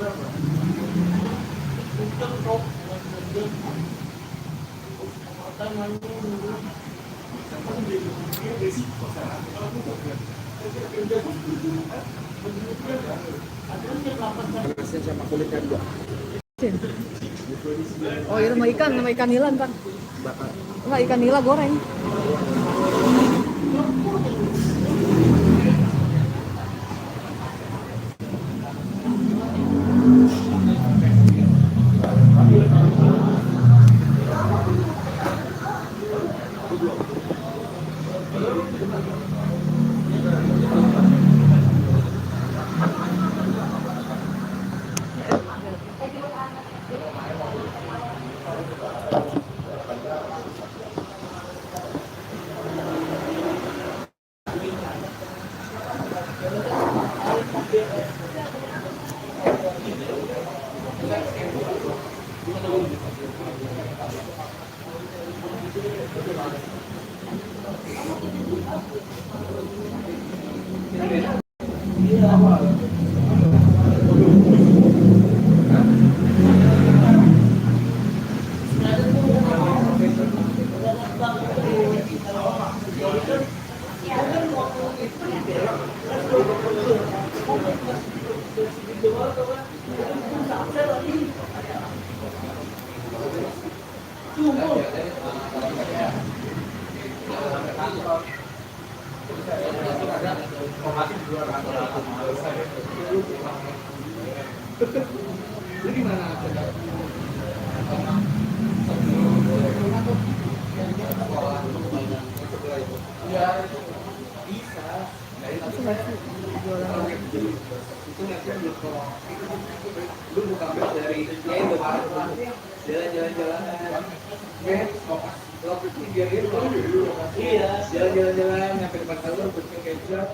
Asin sama kulitnya dua. Oh itu nama ikan nila kan? Bakar. Enggak, ikan nila goreng. Lu buka web dari ya itu jalan-jalan lo pikir biarin lo iya jalan-jalan nyampe depan kantor berpikir kayak